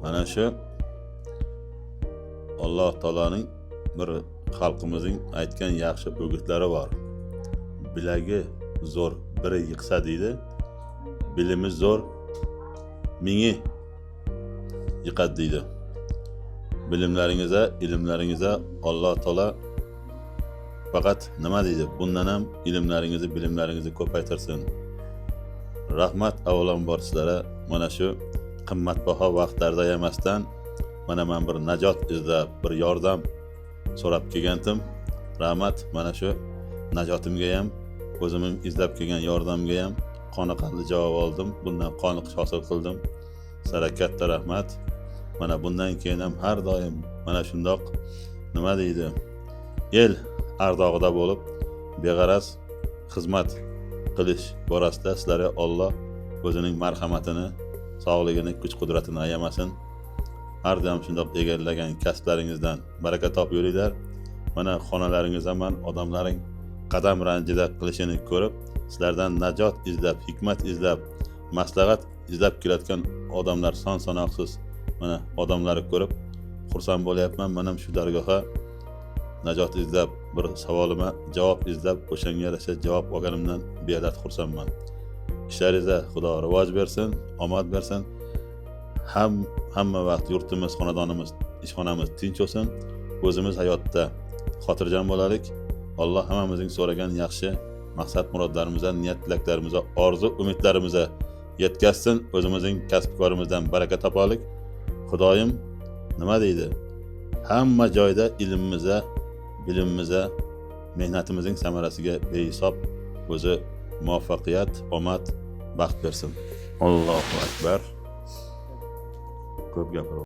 Mana shu Alloh taoloning bir xalqimizning aytgan yaxshi o'gitlari bor. Bilagi zo'r biri yiqsa deydi, bilimi zo'r mingi yiqadi deydi. Bilimlaringizga, ilmlaringizga Alloh taolo faqat nima deydi, bundan ham ilmlaringizni, bilimlaringizni ko'paytirsin. Rahmat avvalambor sizlarga, mana shu qimmatbaho vaqtlarda ayamasdan mana man bir najot izlab, bir yordam so'rab kelgandim. Rahmat, mana shu najotimga ham, o'zimning izlab kelgan yordamga ham qoniqarli javob oldim. Bundan qoniqish hosil qildim. Sizlarga katta rahmat. Mana bundan keyin ham har doim mana shundoq nima deydi, el ardog'ida bo'lib, beg'araz xizmat qilish borasida sizlarga Olloh o'zining marhamatini, sog'ligini, kuch qudratini ayamasin. Har doim shundoq egallagan kasblaringizdan baraka topib yuringlar. Mana xonalaringizda man odamlaring qadam ranjida qilishini ko'rib, sizlardan najot izlab, hikmat izlab, maslahat izlab kelayotgan odamlar son sanoqsiz. Mana odamlarni ko'rib xursand bo'lyapman. Man ham shu dargohga najot izlab, bir savolima javob izlab, o'shanga yarasha javob olganimdan beadad xursandman. Ishlaringizda Xudo rivoj bersin, omad bersin. Hamma vaqt yurtimiz, xonadonimiz, ishxonamiz tinch bo'lsin. O'zimiz hayotda xotirjam bo'laylik. Alloh hammamizning so'ragan yaxshi maqsad murodlarimizga, niyat tilaklarimizga, orzu umidlarimizga yetkazsin. O'zimizning kasb korimizdan baraka topaylik. Xudoyim nima deydi, hamma joyda ilmimizga, bilimimizga, mehnatimizning samarasiga behisob o'zi muvaffaqiyat, omad, baxt bersin. Allohu akbar. Ko'p gapirib